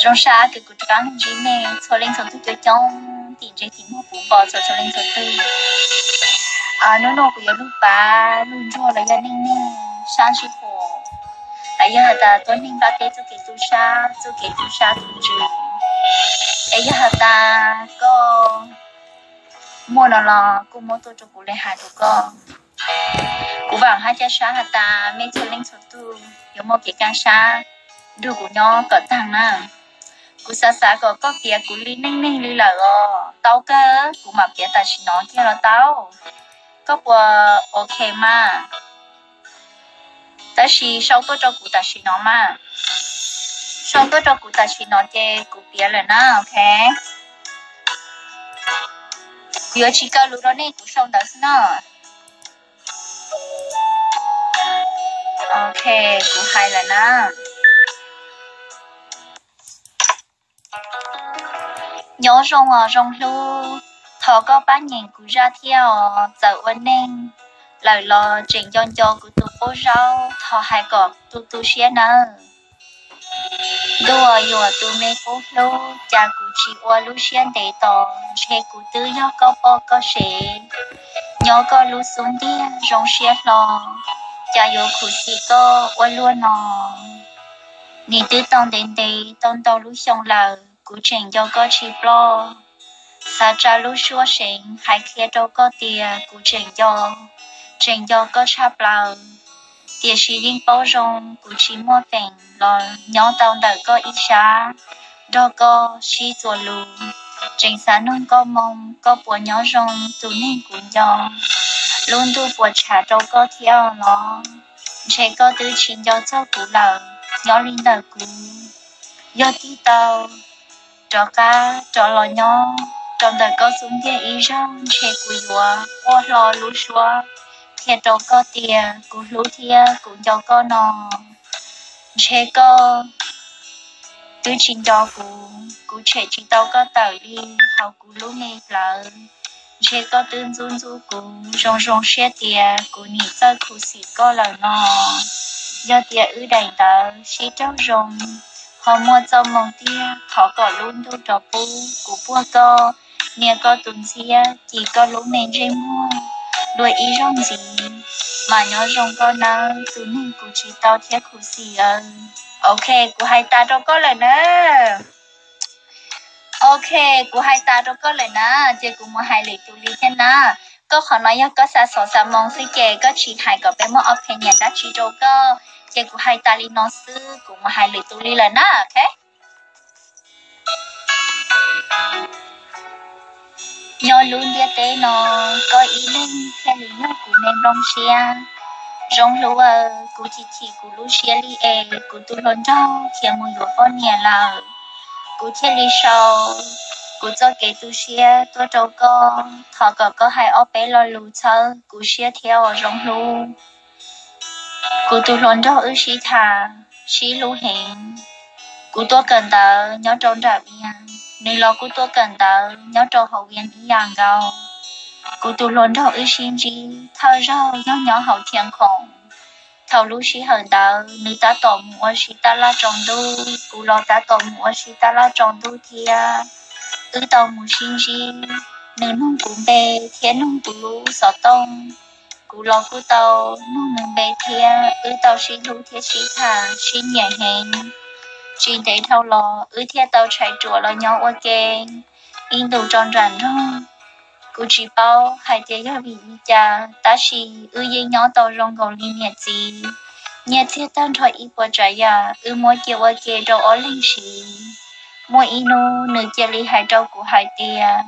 Zoo sab kws kuv rov qab ntsib nej txhua leej txhua tug coob coob tim ntse tim muag puv npo txhua txhua leej txhua tug. Hnub no kuv yuav lug pav lug ntsuag los yog neej neeg sab ntsib huam, los yog has tas tuab neeg nplaj teb txuj kev tu sab, txuj kev tu sab tu ntsws. Es yog has tas koj muaj no los kuj muab tuaj rau kuv le hais rau koj. Kuv vaam hab ca sab has tas mej txhua leej txhua tug yuav muaj kev kaaj sab nrug kuv nyob kom taag na. Kuv xav xav kom koj piav kuv li neej neeg li lawm os. Tau kawg, kuv mam piav tam sim no kiag los tau. Koj puas ok mas? Tab sis sau tuaj rau kuv tam sim no mas. Sau tuaj rau kuv tam sim no ces kuv piav lawm na, ok. Kuv yuav tsis kaw lus rau nej, kuv sau ntawd xwb na. Ok, kuv hais lawm na. Nyob zoo os zoo hlub, thov koj pab nyeem kuv zaj thiab os. Txawm ua neej lawm los tseem nco nco kuv tus qub zaub, thov hais kom tu tu siab nawb. Ntuj yuam tus me qub hlub, cas kuv tsis ua lub siab ntev tos, ntshe kuv twb yog koj poj koj sev, nyob koj lub xub ntiag zoo siab hlo, cas yuav khuv xim koj ua luaj no. Nim twb tau ntev ntev tau ntau lub xyoo lawm, kuv tseem nco koj tsis ploj. Xav tsa lub suab seev hais qhia rau koj tias kuv tseem nco, tseem nco koj tshaj plaws. Tiam sis yeej paub zoo kuv tsis muaj feem los nyob tau ntawm koj ib sab, nrog koj sib txuas lus. Tseem xav noog koj moo, koj puas nyob zoo tus neeg kuv nco? Lub ntuj puas tshav rau koj thiab los? Ntshe koj twb tsis nco txog kuv lawm. Nyob li ntawm kuv, yog tig tau rov qab rov los nyob rau ntawm koj xub ntiag ib zaug, ntshe kuv yuav quaj hlo lub suab qhia rau koj tias kuv hlub thiab kuv nco koj no. Ntshe koj twb tsis nco kuv, kuv tshem tsis tau koj tawm li hauv kuv lub me plawv. Ntshe koj twb ntxub ntxub kuv, zoo zoo siab tias kuv nim txawj khuv xim koj lawm no. Yog tias wb daim ntawv sib raug zoo, ho muaj txoj moo tiag, thov kom lub ntuj rov pub kuv puag koj, nias koj tus ntxhiab, cim koj lub me ntsej muag dua ib zaug ntxiv. Mas nyob zoo koj nawb, tus neeg kuv tsis tau thiab khuv xim aw. Ok, kuv hais tas rau koj lawm na. Ok, kuv hais tas rau koj lawm na, ces kuv mus hais lwm tus li thiab na. Koj qhov no yog koj xa xov xa moo xwb ces koj tsis hais kom peb muab opinion dab tsi rau koj, ces kuv hais tas li no xwb, kuv mus hais lwm tus li lawm na, ok. Nyob lub ntiaj teb no, koj ib leeg thiaj li yog kuv me nplooj siab. Zoo hlub aw, kuv chim chim kuv lub siab li es kuv tus hluas nraug khiav mus yuav poj niam lawm. Kuv thiaj li sau kuv txoj kev tu siab tuaj rau koj, thov kom koj hais ob peb lo lus txhawb kuv siab thiab os zoo hlub. Kuv tus hluas nraug wb sib tham, sib hlub heev. Kuv tuaj kawm ntawv nyob rau nram Vias, nws los kuj tuaj kawm ntawv nyob rau hauv Vias ib yam nkaus. Kuv tus hluas nraug wb sib ntsib thawj zaug yog nyob hauv Thiaj Khoom. Thaum lub sij hawm ntawd nws tab tom mus ua si tab laj tsaus ntuj, kuv los tab tom mus ua si tab laj tsaus ntuj thiab. Wb tau mus sib ntsib, nws nug kuv npe thiab nug kuv lub xov tooj. Kuv los kuj tau nug nws npe thiab, wb tau sib hlub thiab sib tham sib nyiam heev. Tsis ntev dhau los wb thiaj tau tshais ruam los nyob ua ke ib ntus rau nram nroog. Kuv tsis paub hais tias yog vim li cas, tab sis wb yeej nyob tau zoo nkaus li niam txiv. Nyiaj txiag tag nrho ib puas tsav yam wb muab cia ua ke rau ob leeg siv. Muaj ib hnub nws cia li hais rau kuv hais tias,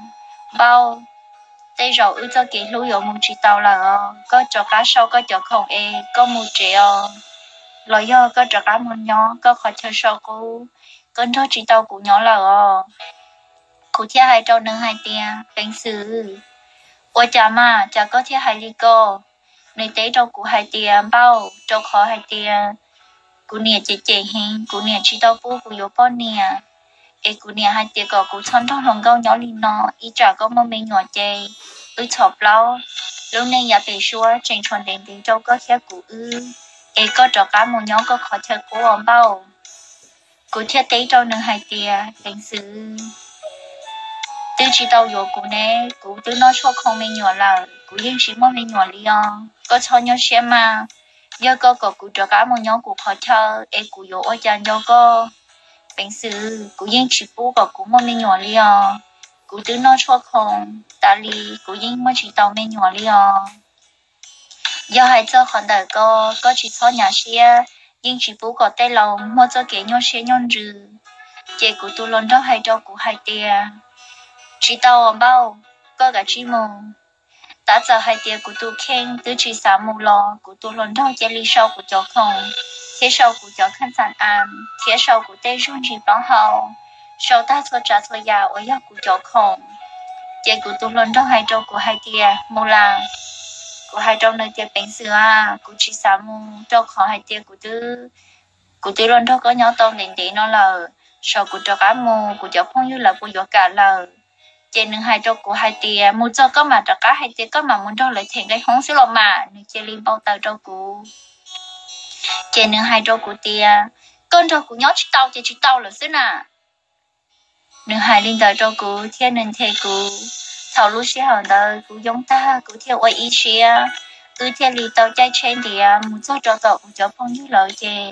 Npauj, tej zaum wb txoj kev hlub yuav mus tsis tau lawm os. Koj rov qab sau koj cov khoom es koj mus tsev os, los yog koj rov qab mus nyob koj qhov chaw sau qub, koj nrog tsis tau kuv nyob lawm os. Kuv thiaj hais rau nws hais tias, Peev xwm, ua cas mas cas koj thiaj hais li ko? Nws teb rau kuv hais tias, Npauj, rau qhov hais tias kuv niam cem cem heev, kuv niam tsis tau pub kuv yuav poj niam, es kuv niam hais tias kom kuv txhob nrog hluas nkauj nyob li no, ib tsam koj muaj me nyuam ces wb txhom plaub, lub neej yav pem suab tseem tshuav ntev ntev rau koj thiab kuv wb, es koj rov qab mus nyob koj qhov chaw qub os Npauj. Kuv thiaj teb rau nws hais tias, Peev xwm, twb tsis tau yuav kuv ne, kuv twb noj tshuaj khoo me nyuam lawm, kuv yeej tsis muaj me nyuam li os. Koj txhob nyuaj siab mas, yog koj kom kuv rov qab mus nyob kuv qhov chaw es kuv yuav ua cas nco koj? Peev xwm, kuv yeej tsis pub kom kuv muaj me nyuam li os. Kuv twb noj tshuaj khoo tas li, kuv yeej muaj tsis tau me nyuam li os. Yog hais txog qhov ntawm ko, koj tsis txhob nyuaj siab, yeej tsis pub kom tej laus muaj txoj kev nyuaj siab nyuaj ntsws. Ces kuv tus hluas nraug hais rau kuv hais tias, Tsis tau os npauj, koj kav tsij mus. Tab txawm hais tias kuv tus kheej twb tsis xav mus los kuv tus hluas nraug cia li sau kuv cov khoom, thiab sau kuv cov kheej xas as, thiab sau kuv tej zuag ntsis plaub hau, sau tag txhua tsav txhua yam uas yog kuv cov khoom. Ces kuv tus hluas nraug hais rau kuv hais tias, Mus las. Kuv hais rau nws tias, Peev xwm a, kuv tsis xav mus rau qhov hais tias kuv twb, kuv twb los nrog koj nyob tau ntev ntev no lawm, saib kuv rov qab mus kuv cov phooj ywg lawv puas yuav kam lawm. Ces nws hais rau kuv hais tias, Mus txog koj mam rov qab hais tias koj mam mus nrog lawv them nqi hoob xwb los mas. Nws cia li npau taws rau kuv. Ces nws hais rau kuv tias, Koj nrog kuv nyob tsis tau ces tsis tau lawm xwb na. Nws hais li ntawd rau kuv thiab nws nthe kuv. Thaum lub sij hawm ntawd kuv yoo tag, kuv thiaj ua ib siab, wb thiaj li tau caij tsheb ntiav mus txog rau tom kuv cov phooj ywg lawv. Ces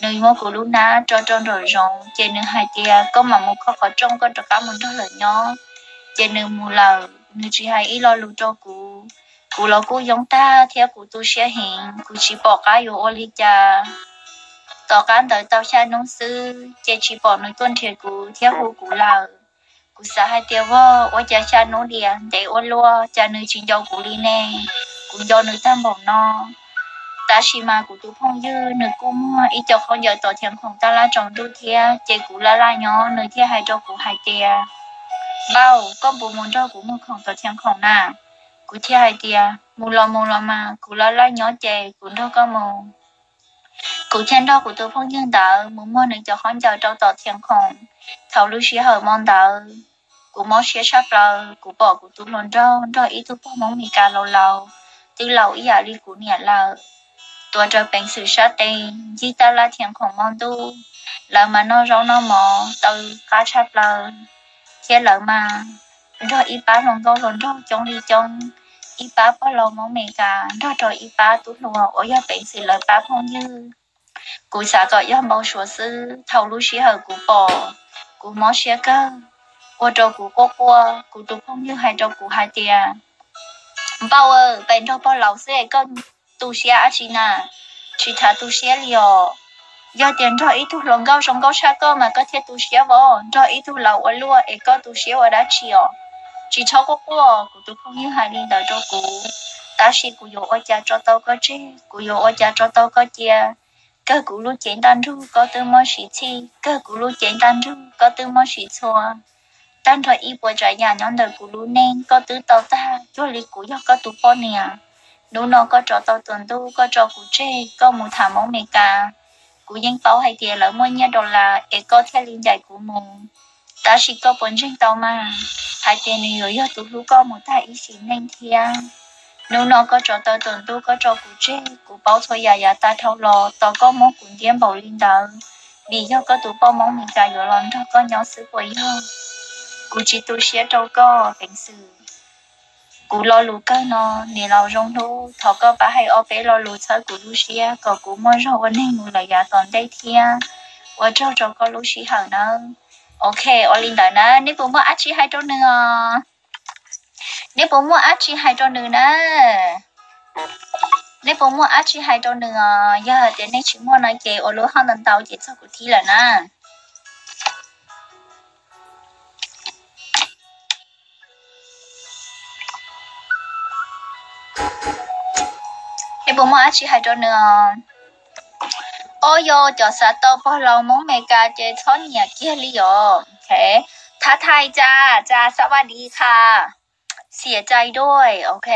nws muab kuv lub hnab tso rau nraum zoov, ces nws hais tias, Koj mam mus kho qhov rooj, koj rov qab mus nrog lawv nyob. Ces nws mus lawm, nws tsis hais ib lo lus rau kuv. Kuv los kuj yoo tag thiab kuv tu siab heev, kuv tsis pom qab yuav ua li cas. Tom qab ntawd tau xya hnub xwb, ces tsis pom nws tuaj nrhiav kuv thiab hu kuv lawm. Kuv xav hais tias, Vog, ua cas xya hnub diam ntev ua luaj, cas nws tsis nco kuv li ne? Kuv nco nws tag npaum no. Tab sis mas kuv tus phooj ywg nws kuj muag ib co khaub ncaws tom thiav khoom taj laj tsaus ntuj thiab, ces kuv laj laj nyob, nws thiaj hais rau kuv hais tias, Npauj, koj puas mus nrog kuv muag khoom tom thiav khoom na? Kuv thiaj hais tias, Mus los mus los mas, kuv laj laj nyob ces kuv nrog koj mus. Kuv thiaj nrog kuv tus phooj ywg ntawd mus muag nws cov khaub ncaws rau tom thiav khoom. Thaum lub sij hawm mo ntawd, kuv mob siab tshaj plaws, kuv pom kuv tus hluas nraug nrog ib tug poj Hmoob Mes Kas laus laus, twb laus ib yam li kuv niam lawm, tuav rawv peev xwm sab tes ncig taj laj thiav khoom hmo ntuj. Lawv mas noj zaub noj mov taw qab tshaj plaws, thiab lawv mas nrog ib pab hluas nkauj hluas nraug coob li coob, ib pab pog laus Hmoob Mes Kas nrog rau ib pab tub hluas uas yog peev xwm lawv pab phooj ywg. Kuv xav kom yog npau suav xwb, thaum lub sij hawm kuv pom, kuv mob siab kawg, ua rau kuv quaj quaj. Kuv tus phooj ywg hais rau kuv hais tias, Npauj, pes nrog pog laus xwb es koj tu siab dab tsi na? Tsis tas tu siab li os. Yog tias nrog ib tug hluas nkauj zoo nkauj tshaj koj mas koj thiaj tu siab os, nrog ib tug laus ua luaj es koj tu siab ua dab tsi os? Tsis txhob quaj quaj. Kuv tus phooj ywg hais li ntawd rau kuv, tab sis kuv yuav ua cas tso tau koj tseg, kuv yuav ua cas tso tau koj cia? Kawg kuv lub cev ntaj ntsug koj twb muab siv txhij, kawg kuv lub cev ntaj ntsug koj twb muab siv txhua. Tag nrho ib puas tsav yam nyob ntawm kuv lub neej koj twb tau tag, cuag li kuv yog koj tus poj niam. Hnub no koj tso tau tuam ntuj koj tso kuv tseg, koj mus tham Hmoob Mes Kas. Kuv yeej paub hais tias lawv muaj nyiaj dollar es koj thiaj li ncaim kuv mus. Tab sis koj puas ntseeg tau mas, hais tias nws yuav yog tus hlub koj mus tag ib sim neej thiab? Hnub no koj tso tau tuam ntuj koj tso kuv tseg, kuv paub txhua yam yav tag dhau los tos koj muab kuv ntiab npaum li ntawd, vim yog koj tus poj Hmoob Mes Kas yuav los nrog koj nyob xwb puas yog? Kuv tsis tu siab rau koj, peev xwm. Kuv lo lus kawg no, niam laus zoo hlub, thov koj pab hais ob peb lo lus txhawb kuv lub siab kom kuv muaj zog ua neeg mus lawm yav tom ntej thiab. Ua tsaug rau koj lub sij hawm nawb. Ok, ua li ntawd na, nej puas muaj dab tsi hais rau nws os? Nej puas muaj dab tsi hais rau nws na? Nej puas muaj dab tsi hais rau nws os? Yog hais tias nej tsis muaj no ces ua lub hauj ntau ntau ces txog kuv thib lawm na. Nej puas muaj dab tsi hais rau nws os? Ob, yog cov xav tau pog laus Hmoob Mes Kas ces txhob nyiam kiag li os. Ok, thab thai tsa, tsa sab vaj di kha, xiam cai duaj, ok.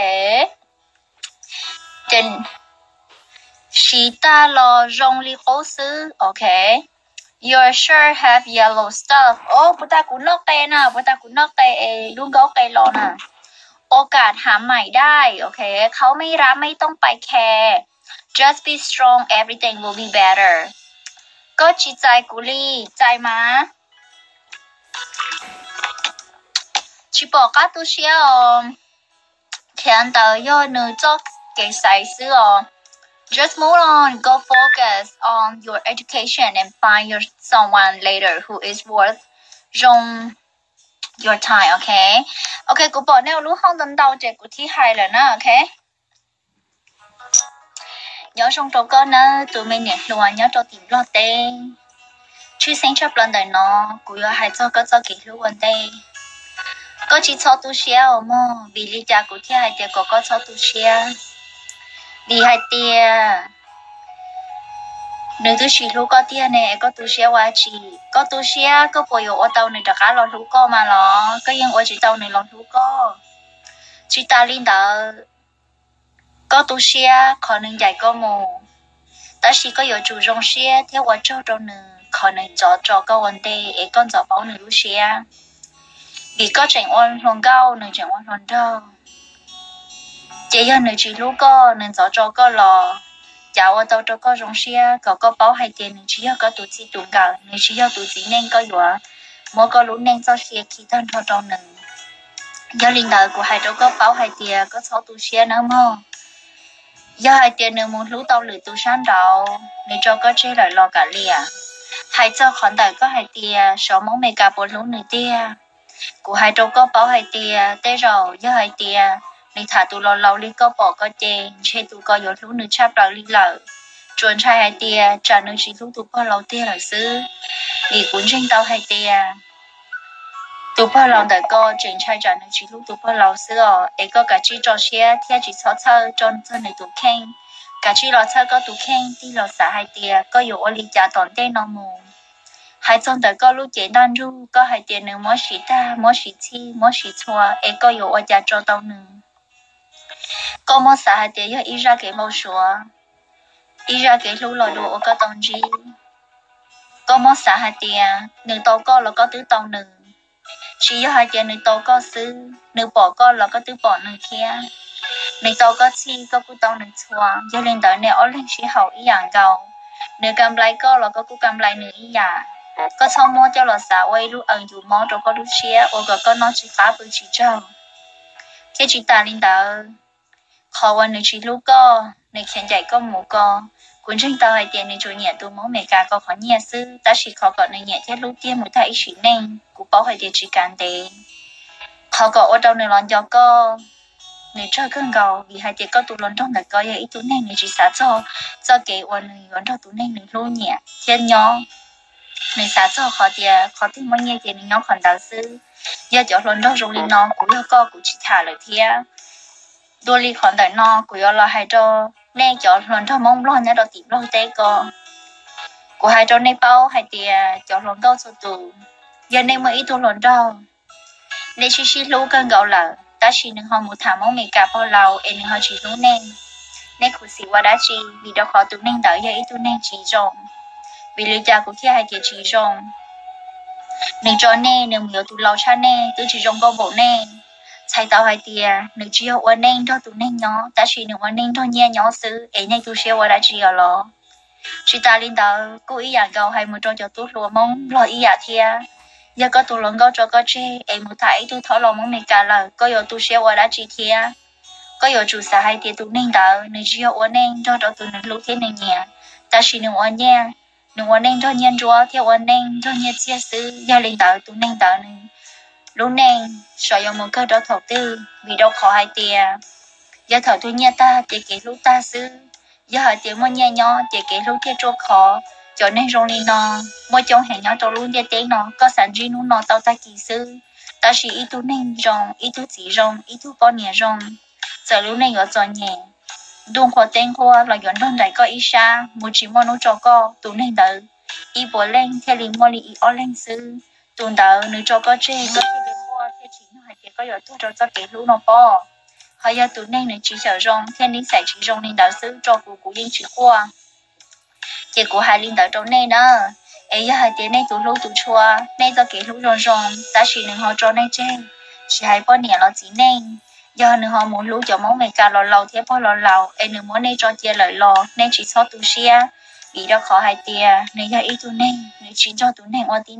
Ces siv tag los zoo li qub xwb, ok. Your shirt have yellow stuff. Os, puas tas kuv noj qe na, puas tas kuv noj qe es lub nkaub qe los na. โอกาสหาใหม่ได้ ok. เขาไม่รักไม่ต้องไปแคร์ Just be strong, everything will be better. Koj tsis txais kuv li, txais mas. Tsis pom qab tu siab os. Qhia ntawd yog nws txoj kev xaiv xwb os. Just move on, go focus on your education and find your someone later who is worth zoo your time, ok? Ok, kuv pom nej ua lub hauj ntau ntau ces kuv thiaj hais lawm na, ok? Nyob zoo rau koj nawb tus me niam hluas nyob rau tim Nplog teb. Tshwj xeeb tshaj plaws ntawm no, kuv yuav hais txog koj txoj kev hlub ua ntej. Koj tsis txhob tu siab os mog, vim li cas kuv thiaj hais tias kom koj txhob tu siab? Vim hais tias nws twb tsis hlub koj tiag ne, koj tu siab ua tsi? Koj tu siab koj puas yuav ua tau nws rov qab los hlub koj mas los? Koj yeej ua tsis tau nws los hlub koj. Tsis tas li ntawd, koj tu siab qhov nws ncaim koj mus, tab sis koj yuav tsum zoo siab thiab ua tsaug rau nws qhov nws ntxov tso koj ua ntej es koj ntxov paub nws lub siab. Vim koj tseem ua hluas nkauj, nws tseem ua hluas nraug. Ces yog nws tsis hlub koj, nws ntxov tso koj los, cas ua tau rau koj zoo siab kom koj paub hais tias nws tsis yog koj tus txij tus nkawm, nws tsis yog tus txiv neej koj yuav muab koj lub neej txoj sia khi tag nrho rau nws. Yog li ntawd kuv hais rau koj paub hais tias koj txhob tu siab nawb mog. Yog hais tias nws mus hlub tau lwm tus sab nraud, nws tso koj tseg lawm los kav liam. Hais txog qhov ntawm koj hais tias xyov Hmoob Meskas puas hlub nws tiag, kuv hais rau koj paub hais tias tej zaum yog hais tias nws tham tus laus laus li koj pom ko ces ntshe tus ko yuav hlub nws tshaj plaws li lawm. Tsuas ntshai hais tias tsam nws tsis hlub tus pog laus tiag lawm xwb, vim kuv ntseeg tau hais tias tus pog laus ntawm ko tseem ntshai tsam nws tsis hlub tus pog laus xwb os. Es koj kav tsij tso siab thiab tsis txhob txhawj txog nws tus kheej, kav tsij los txhawj koj tus kheej, tig los xav hais tias koj yuav ua li cas tom ntej no mus. Hais txog ntawm koj lub cev ntaj ntsug, koj hais tias nws muab siv tag, muab siv txhij, muab siv txhua, es koj yuav ua cas tso tau nws? Koj muab xav hais tias yog ib zaj kev npau suav, ib zaj kev hlub los dua uas koj tau ntsib. Koj muab xav hais tias nws tau koj los koj twb tau nws, tsis yog hais tias nws tau koj xwb, nws pom koj los koj twb pom nws thiab. Nws tau koj txhij, koj kuj tau nws txhua, yog li ntawd nej ob leeg sib haum ib yam nkaus. Nws kam nplai koj los koj kuj kam nplai nws ib yam. Koj txhob muab coj los xav ua ib lub aws ncu mob rau koj lub siab ua kom koj noj tsis qab pw tsis tsaug. Thiab tsis tas li ntawd, qhov uas nws tsis hlub koj, nws khiav ncaim koj mus ko, kuv ntseeg tau hais tias nws tsuas nyiam tus Hmoob Meskas ko qhov nyiaj xwb, tab sis qhov kom nws nyiam thiab hlub tiag mus tag ib sim neej kuv paub hais tias tsis kav ntev. Qhov kom ua rau nws los nco koj, nws tsawg kawg nkaus, vim hais tias koj tus hluas nraug ntawm ko yog ib tug neeg nws tsis xav txog txoj kev uas nws yuav nrog tus neeg nws hlub nyiam thiab nyob. Nws xav txog qhov tias qhov twg muaj nyiaj ces nws nyob qhov ntawd xwb. Yog cov hluas nraug zoo li no, kuv yog koj kuv tsis tham lawm thiab. Dua li qhov ntawm no kuv yuav los hais rau nej cov hluas nraug Hmoob Nplog nyob rau tim Nplog teb ko. Kuv hais rau nej paub hais tias cov hluas nkauj txhua tus, yog nej muaj ib tug hluas nraug, nej sib sib hlub kawg nkaus lawm, tab sis nws ho mus tham Hmoob Meskas pog laus es nws ho tsis hlub nej, nej khuv xim ua dab tsi? Vim rau qhov tus neeg ntawd yog ib tug neeg tsis zoo. Vim li cas kuv thiaj hais tias tsis zoo? Nws tso nej, nws mus yuav tus laus tshaj nej, twb tsis zoo nkauj npaum nej. Txhais tau hais tias nws tsis yog ua neej nrog tus neeg nyob, tab sis nws ua neej nrog nyiaj nyob xwb, es nej tu siab ua dab tsi os los? Tsis tas li ntawd, kuj ib yam nkaus hais mus rau cov tub hluas Hmoob Nplog ib yam thiab. Yog koj tus hluas nkauj tso koj tseg es mus tham ib tug thab laus Hmoob Meskas lawm, koj yuav tu siab ua dab tsi thiab? Koj yuav tsum xav hais tias tus neeg ntawd nws tsis yog ua neej nrog rau tus nws hlub thiab nws nyiam, tab sis nws ua nyiaj, nws ua neej nrog nyiaj ntsuab thiab ua neej nrog nyiaj txiag xwb. Yog li ntawd tus neeg ntawd nws lub neej xyov yuav mus kawg rau thaum twg, vim rau qhov hais tias yog thaum tus nyiaj tag ces kev hlub tag xwb. Yog hais tias muaj nyiaj nyob ces kev hlub thiaj ruaj khov. Cov neeg zoo li no muaj coob heev nyob rau lub ntiaj teb no, koj xav ntsib hnub no tau tag kis xwb. Tab sis ib tug neeg zoo, ib tug txiv zoo, ib tug poj niam zoo, txawm lub neej yuav txom nyem, ntuj nqhuab teb nqhuab los yuav nrog nraim koj ib sab, mus tsis muaj hnub tso koj, tus neeg ntawd ib puas leej thiaj li muaj li ib ob leeg xwb. Tus ntawd nws tso koj tseg, koj thiaj li quaj thiaj tsim nyog hais tias koj yuav tuag rau txoj kev hlub no pob. Ho yog tus neeg nws tsis xyaum zoo thiab nib xais tsis zoo li ntawd xwb, tso kuv kuv yeej tsis quaj. Ces kuv hais li ntawd rau nej na. Es yog hais tias nej tus hlub tus tshua, nej txoj kev hlub zoo zoo, tab sis nws ho tso nej tseg, tsis hais poj niam los txiv neej, yog nws ho mus hlub cov Hmoob Meskas los laus thiab pog los laus es nws muab nej tso cia lawm los nej tsis txhob tu siab, vim rau qhov hais tias nws yog ib tug neeg nws tsis nrog tus neeg ua tib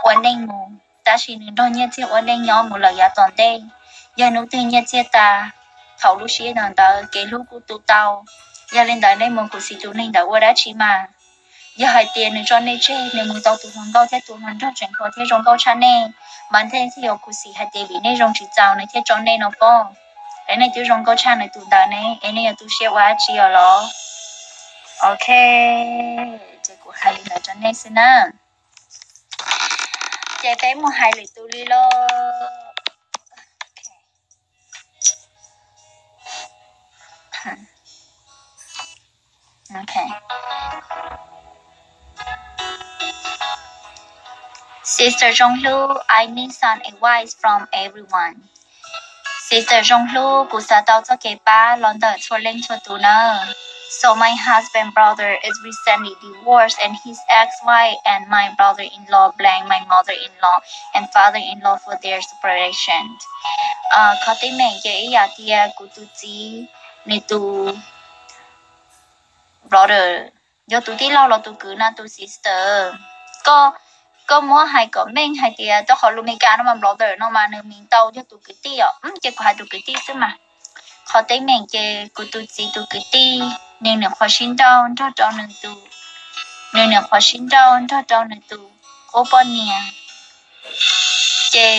ua neej mus, tab sis nws nrog nyiaj txiag ua neej nyob mus lawm yav tom ntej. Yog hnub twg nyiaj txiag tas, thaum lub sij hawm ntawd kev hlub kuj tu tau. Yog li ntawd nej mus khuv xim tus neeg ntawd ua dab tsi mas? Yog hais tias nws tso nej tseg, nws mus tau tus hluas nkauj thiab tus hluas nraug tseem hluas thiab zoo nkauj tshaj nej, mas nej thiaj yuav khuv xim hais tias vim nej zoo tsis txaus nws thiaj tso nej no pob. Es nej twb zoo nkauj tshaj nws tus ntawd ne, es nej yuav tu siab ua dab tsi os los? Ok, ces kuv hais li ntawd rau nej xwb na. Ces peb mus hais lwm tus li lauj. Okay. Sister Zoo Hlub, I need some advice from everyone. Sister Zoo Hlub, kuv xav tau txoj kev pab los ntawm txhua leej txhua tus nawb. So my husband brother is recently divorced and his ex-wife and my brother-in-law blame my mother-in-law and father-in-law for their separation. Qhov teeb meem ces ib yam tias kuv tus txiv, nws tus brother, yog tus tij laug los tus kwv na tus sister. Koj, koj muab hais kom meej hais tias rau qhov lus Meskas no mas brother no mas nws mean tau yog tus kwv tij os, ces kuv hais tus kwv tij xwb mas. Qhov teeb meem ces kuv tus txiv tus kwv tij, nws nyuam qhuav sib nrauj nrog rau nws tus, nws nyuam qhuav sib nrauj nrog rau nws tus qub poj niam. Ces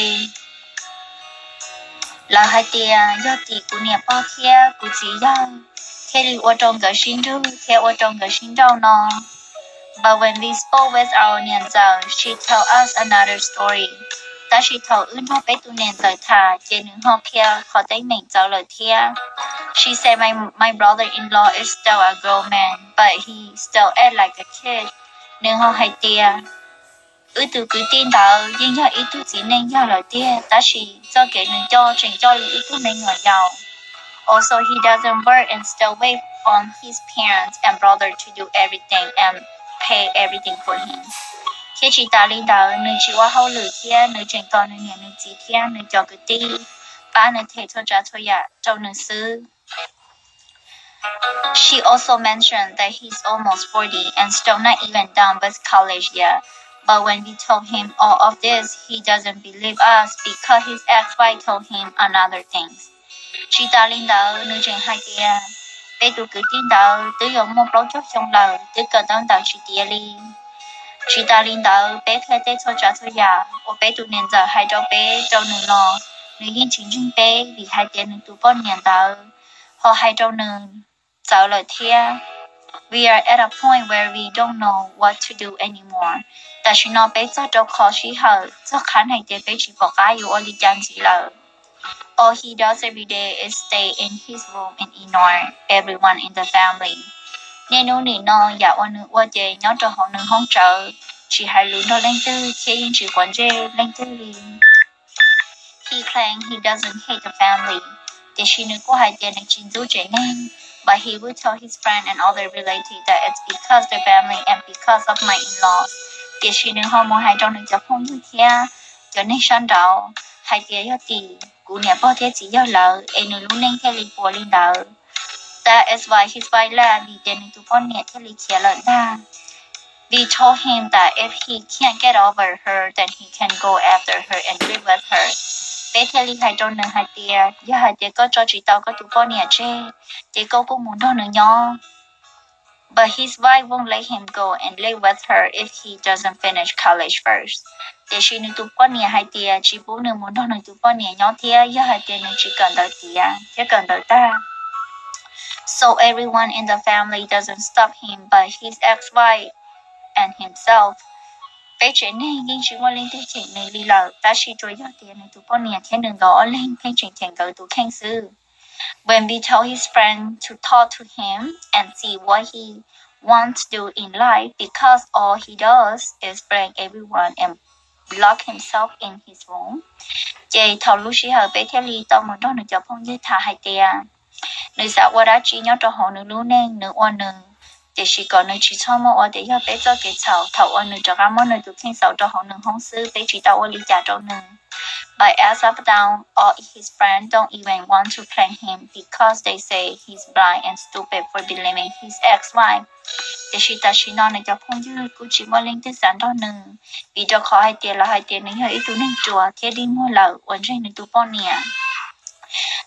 lawv hais tias yog tim kuv niam pog thiab kuv txiv yawg thiaj li ua rau nkawd sib nrug thiab ua rau nkawd sib nrauj no. But when we spoke with our niam ntxawm, she told us another story. Tab sis thaum wb nrog peb tus niam ntxawm tham ces nws ho qhia qhov teeb meem txawv lawm thiab. She said my, my brother-in-law is still a grown man, but he still act like a kid. Nws ho hais tias wb tus kwv tij ntawd yeej yog ib tug txiv neej yog lawm tiag, tab sis txoj kev nws coj tseem coj li ib tug me nyuam yaus. Also, he doesn't work and still wait on his parents and brother to do everything and pay everything for him. Thiab tsis tas li ntawd, nws tsis ua hauj lwm thiab nws tseem tos nws niam nws txiv thiab nws cov kwv tij pab nws them txhua tsav txhua yam rau nws xwb. She also mentioned that he's almost forty and still not even done with college yet. But when we told him all of this, he doesn't believe us because his ex-wife told him another thing. Tsis tas li ntawd, nws tseem hais tias peb tus kwv tij ntawd twb yuav muaj plaub caug xyoo lawm, twb kawm ntawv ntawd tsis tiav li. Tsis tas li ntawd, peb qhia tej txhua tsav txhua yam uas peb tus niam ntxawm hais rau peb rau nws los nws yeej tsis ntseeg peb, vim hais tias nws tus poj niam ntawd ho hais rau nws txawv lawm thiab. We are at a point where we don't know what to do anymore. Tam sim no peb txog rau qhov sij hawm txog qhab hais tias peb tsis pom qab yuav ua li cas ntxiv lawm. All he does every day is stay in his room and ignore everyone in the family. Niaj hnub nim no yam uas nws ua ces nyob rau hauv nws hoob tsawv, tsis hais lus nrog leej twg thiab yeej tsis quav ntsej leej twg li. He claims he doesn't hate the family. Tiam sis nws kuj hais tias nws tsis ntxub tsev neeg, but he will tell his friend and other relatives that it's because the family and because of my in-laws. Tiam sis nws ho mus hais rau nws cov phooj ywg thiab cov neeg sab nraud hais tias yog tim kuv niam pog thiab txiv yawg lawv es nws lub neej thiaj li puas li ntawd. That is why his wife left, vim tias nws tus poj niam thiaj li khiav lawm ntag. We told him that if he can't get over her, then he can go after her and live with her. Peb thiaj li hais rau nws hais tias yog hais tias koj tso tsis tau koj tus poj niam tseg, ces koj kuj mus nrog nws nyob. But his wife won't let him go and live with her if he doesn't finish college first. Tiam sis nws tus poj niam hais tias tsis pub nws mus nrog nws tus poj niam nyob thiab yog hais tias nws tsis kawm ntawv tiav thiab kawm ntawv tag. So everyone in the family doesn't stop him but his ex-wife and himself. Peb tsev neeg yeej tsis muaj leej twg cheem nws li lawm, tab sis tsuas yog tias nws tus poj niam thiab nws nkawd ob leeg pheej tseem cheem nkawd tus kheej xwb. When we told his friend to talk to him and see what he wants to do in life, because all he does is blame everyone and lock himself in his room. Ces thaum lub sij hawm peb thiaj li tau mus nrog nws cov phooj ywg tham hais tias nws xav ua dab tsi nyob rau hauv nws lub neej, nws ua nws, tiam sis kom nws tsis txhob muab ua tias yog peb txoj kev txhaum. Thaum uas nws rov qab muab nws tus kheej xaus rau hauv nws hoob xwb, peb tsis tau ua li cas rau nws. But as of now, all his friends don't even want to claim him because they say he's blind and stupid for believing his ex-wife. Tiam sis tam sim no nws cov phooj ywg kuj tsis muaj leej twg xav nrog nws, vim rau qhov hais tias lawv hais tias nws yog ib tug neeg ruam thiab dig muag lawm uas ntseeg nws tus poj niam.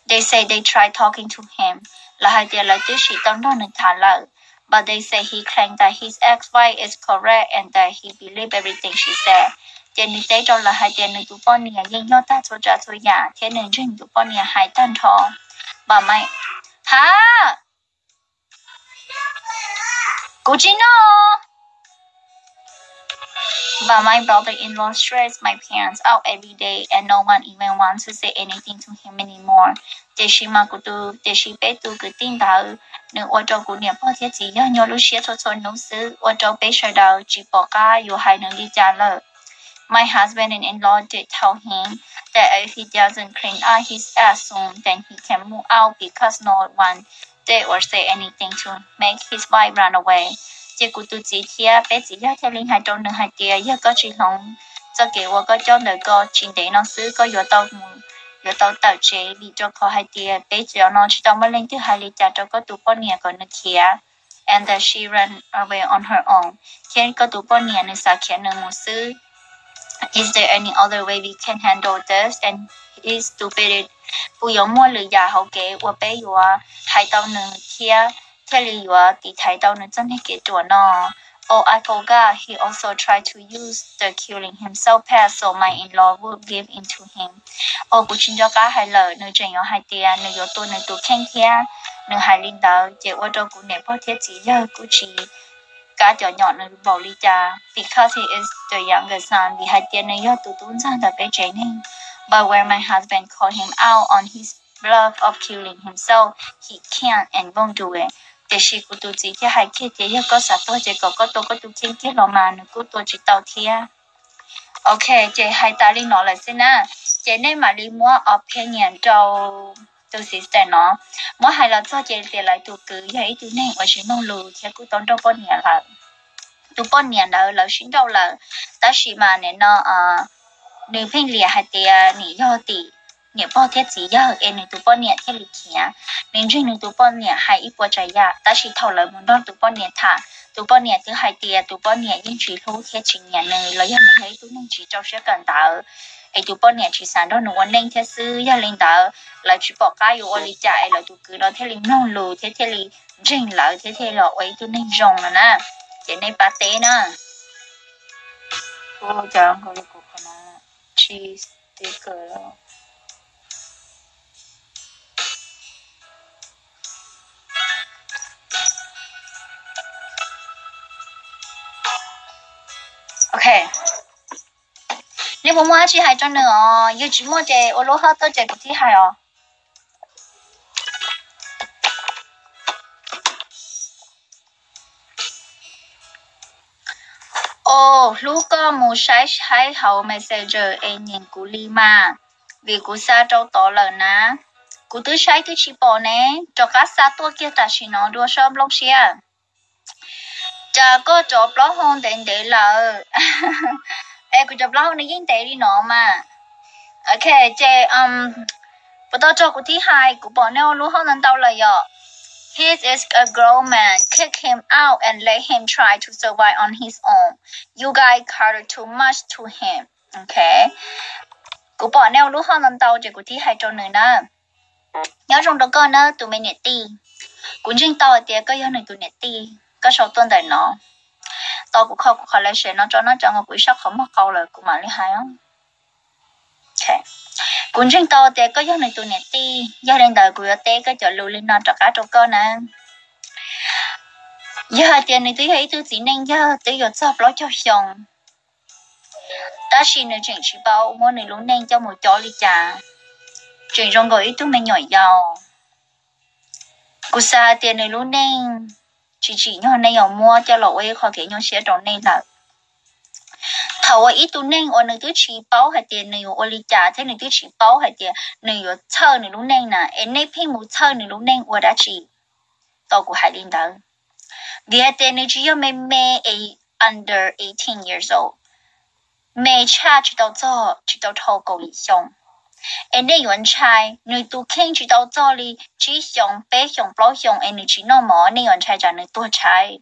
They say they tried talking to him. Lawv hais tias lawv twb sim tau nrog nws tham lawm. But they say he claimed that his ex-wife is correct and that he believe everything she said. Ces nws teb rau lawv hais tias nws tus poj niam yeej yog tag txhua tsav txhua yam thiab nws ntseeg nws tus poj niam hais tag nrho. But my, ha, kuv tsis noj. But my brother-in-law stress my parents out every day and no one even wants to say anything to him anymore. Tiam sis mas kuv tus, tiam sis peb tus kwv tij ntawd, nws ua rau kuv niam pog thiab txiv yawg nyuaj lub siab txhua txhua hnub xwb, ua rau peb sawv daws tsis pom qab yuav hais nws li cas lawm. My husband-in-law did tell him that if he doesn't clean up his act soon, then he can move out because no one dare or say anything to make his wife run away. Ces kuv tus txiv thiab peb txiv yawg thiaj li hais rau nws hais tias, yog koj tsis hloov txoj kev uas koj coj ntawm koj, tsis ntev no xwb koj yuav tau mus, yuav tau tawm tsev, vim rau qhov hais tias peb cov no tsis tau muaj leej twg hais li cas rau koj tus poj niam kom nws khiav. And that she ran away on her own. Thiab koj tus poj niam nws xav khiav nws mus xwb. Is there any other way we can handle this? And he's stupid. Puas yuav muaj lwm yam hauv kev uas peb yuav hais tau nws thiab thiaj li yuav tiv thaiv tau nws txoj niag kev ruam no? Oh, I forgot, he also tried to use the killing himself pact so my in-law would give in to him. Oh, kuv tsis nco qab hais lawm, nws tseem yuav hais tias nws yuav tua nws tus kheej thiab. Nws hais li ntawd ces ua rau kuv niam pog thiab txiv yawg kuj tsis kam cov nyom nws npaum li cas, because he is the youngest son, vim hais tias nws yog tus tub ntxawg ntawm peb tsev neeg. But when my husband called him out on his bluff of killing himself, he can't and won't do it. Tiam sis kuv tus txiv thiaj hais kiag tias yog koj xav tuag ces kom koj tua koj tus kheej kiag los mas nws kuj tua tsis tau thiab. Ok, ces hais tas li no lawm xwb na, ces nej mam li muab opinion rau tus sister no. Muab hais los txog ces tias lawv tus kwv yog ib tug neeg uas tsis mloog lus thiab kuj tau nrauj poj niam lawm. Tus poj niam ntawd lawv sib nrauj lawm, tab sis mas nim no nws pheej liam hais tias nws yog tim niam pog thiab txiv yawg es nws tus poj niam thiaj li khiav. Nws ntseeg nws tus poj niam hais ib puas tsav yam, tab sis thaum lawv mus nrog tus poj niam tham, tus poj niam twb hais tias tus poj niam yeej tsis hlub thiab tsis nyiam nws los yog nws yog ib tug neeg tsis rau siab kawm ntawv, es tus poj niam tsis xav nrog nws ua neej thiab xwb. Yog li ntawd lawv tsis pom qab yuav ua li cas es lawv tus kwv no thiaj li mloog lus thiab thiaj li ntseeg lawv thiab thiaj los ua ib tug neeg zoo no na. Ces nej pab teb na. Ok, nej puas muaj dab tsi hais rau nws os? Yog tsis muaj ces ua lub hauj tuaj ces kuv thiaj hais os. Os, hlub koj mus saib saib hauv Messenger es nyeem kuv li mas, vim kuv xa rau tod lawm na. Kuv twb saib twb tsis pom ne, rov qab xa tuaj kiag tam sim no dua sab nplooj siab. Cas koj cov plaub hau ntev ntev lawm? Es kuv cov plaub hau nws yeej ntev li no mas. Ok, ces puas tau tso kuv thib hais, kuv pom nej ua lub hauj ntau ntau lawm yom. He is a grown man, kick him out and let him try to survive on his own. You guys care too much to him. Ok, kuv pom nej ua lub hauj ntau ntau ces kuv thib hais rau nws na. Nyob zoo rau koj na tus me niam tij. Kuv ntseeg tau hais tias koj yog nws tus niam tij, koj sau tuaj ntawm no. Tos kuv kho kuv qhov lais sem no tso na, tsam kuv ib sab qhov muag qau lawm kuv mam li hais. Kuv ntseeg tau tias koj yog nws tus niam tij, yog li ntawd kuv yuav teb koj cov lus li no rov qab rau koj na. Yog hais tias nws twb yog ib tug txiv neej yawg twb yuav txog plaub caug xyoo, tab sis nws tseem tsis paub muab nws lub neej coj mus cob li cas, tseem zoo nkaus ib tug me nyuam yaus. Kuv xav hais tias nws lub neej tsis tsim nyog nej yuav muab coj los ua ib qho kev nyuaj siab rau nej lawm. Thaum uas ib tug neeg uas nws twb tsis paub hais tias nws yuav ua li cas thiab nws twb tsis paub hais tias nws yuav txhawj nws lub neej na, es nej pheej mus txhawj nws lub neej ua dab tsi? Tau kuv hais li ntawd, vim hais tias nws tsis yog me me es under eighteen years old, me tshaj tsis tau txog, tsis tau dhau kaum yim xyoo. Es nej yuav ntshai, nws tus kheej tsis tau txog li tsib xyoos, peb xyoos, plaub xyoos es nws tsis noj mov, nej yuav ntshai tsam nws tuag tshaib.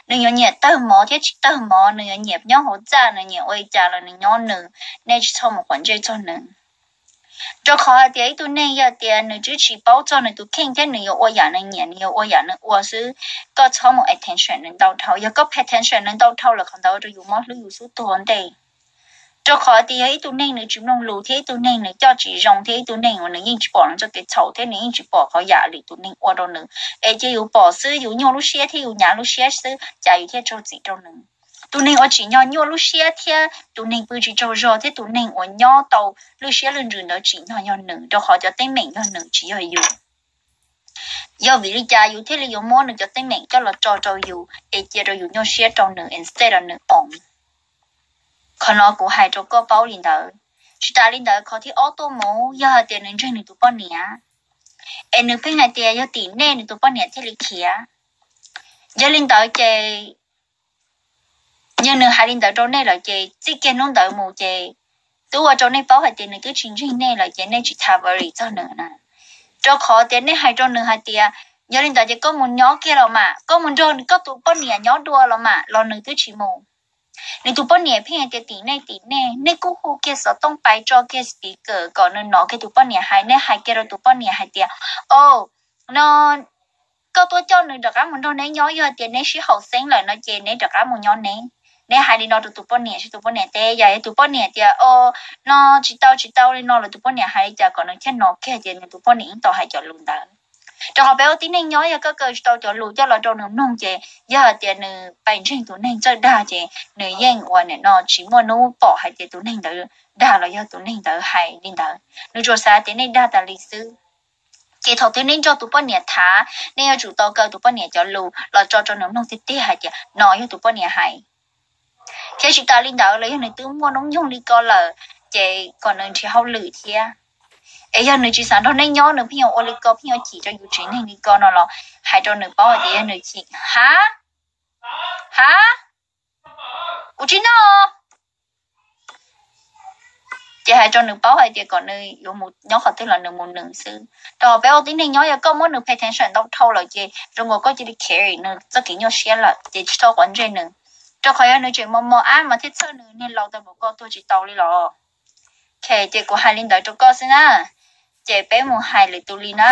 Nws yuav nyiam tawg mov thiab tsis tawg mov, nws yuav nyiam nyob hauv txaj, nws nyiam ua li cas los nws nyob nws, nej tsis txhob mus quav ntsej txog nws. Rau qhov hais tias ib tug neeg yog tias nws twb tsis paub txog nws tus kheej thiab nws yuav ua yam nws nyiam, nws yuav ua yam nws ua xwb, koj txhob mus attention nws ntau dhau. Yog koj pay attention nws ntau dhau lawm qhov ntawd rau yus mob hlwb yus xub tuag ua ntej. Rau qhov tias yog ib tug neeg nws tsis mloog lus thiab ib tug neeg nws coj tsis zoo thiab ib tug neeg uas nws yeej tsis pom nws txoj kev txhaum thiab nws yeej tsis pom qhov yam lwm tus neeg ua rau nws, es cia yus pom xwb yus nyuaj lub siab thiab yus hnyav lub siab xwb, cas yus thiaj raug txim rau nws. Tus neeg uas tsim nyog nyuaj lub siab thiab tus neeg pw tsis tsaug zog thiab tus neeg uas nyob tau lwj siab lwj ntsws ntawd tsim nyog yog nws, rau qhov cov teeb meem yog nws tsis yog yus. Yog vim li cas yus thiaj li yuav muab nws cov teeb meem coj los tso rau yus es cia rau yus nyuaj siab rau nws instead of nws own? Qhov no kuv hais rau koj paub li ntawd. Tsis tas li ntawd, qhov thib ob tuaj mus, yog hais tias nws ntseeg nws tus poj niam, es nws pheej hais tias yog tim nej nws tus poj niam thiaj li khiav. Yog li ntawd ces, yog nws hais li ntawd rau nej lawm ces txij kiag hnub ntawd mus ces twb ua rau nej paub hais tias nws twb tsis ntseeg nej lawm ces nej tsis tas worry txog nws na. Rau qhov tias nej hais rau nws hais tias, yog li ntawd ces koj mus nyob kiag los mas, koj mus nrog koj tus poj niam nyob dua los mas, los nws twb tsis mus. Nws tus poj niam pheej hais tias tim nej tim nej, nej kuj hu kiag xov tooj pais tso kiag speaker kom nws hnov kiag tus poj niam hais, nej hais kiag rau tus poj niam hais tias, o, no koj tuaj coj nws rov qab mus nrog neb nyob, yog tias neb sib haum xeeb lawm no ces neb rov qab mus nyob neb. Neb hais li no rau tus poj niam, tus poj niam teb yam, yog tus poj niam tias, o, no tsis tau tsis tau li no lawm, tus poj niam hais li cas kom nws thiaj hnov kiag tias nws tus poj niam yeej tau hais cov lus ntawd. Rau qhov peb ua tib neeg nyob, yog koj kaw tsis tau cov lus coj los rau nws mloog ces yog hais tias nws pais ntseeg tus neeg txawj dag ces nws yeej ua nim no tsis muaj hnub pom hais tias tus neeg ntawd dag los yog tus neeg ntawd hais li ntawd, nws tsuas xav tias nej dag tas li xwb. Ces thaum twg nej nrog tus poj niam tham, nej yuav tsum tau kaw tus poj niam cov lus los tso rau nws mloog tiag tiag hais tias no yog tus poj niam hais. Thiab tsis tas li ntawd los yog nws twb muaj hnub nyoog li ko lawm, ces kom nws nrhiav hauj lwm thiab. Es yog nws tsis xav nrog nej nyob, nws pheej yuav ua li ko, pheej yuav chim rau yus tsev neeg li ko no los hais rau nws paub hais tias yog nws chim. Ha, ha, kuv tsis noj. Ces hais rau nws paub hais tias kom nws yuav mus nyob qhov twg los nws mus nws xwb. Rau qhov peb ua tib neeg nyob, yog koj muab nws pay attention ntau dhau lawm ces zoo nkaus koj cia li carry nws txoj kev nyuaj siab lawm ces tsis txhob quav ntsej nws. Rau qhov yog nws tseem mos mos ab mas thiaj txhawj nws, niag laus tau npaum ko tuag tsis tau li los. Ok, ces kuv hais li ntawd rau koj xwb na. Ces peb mus hais lwm tus li na.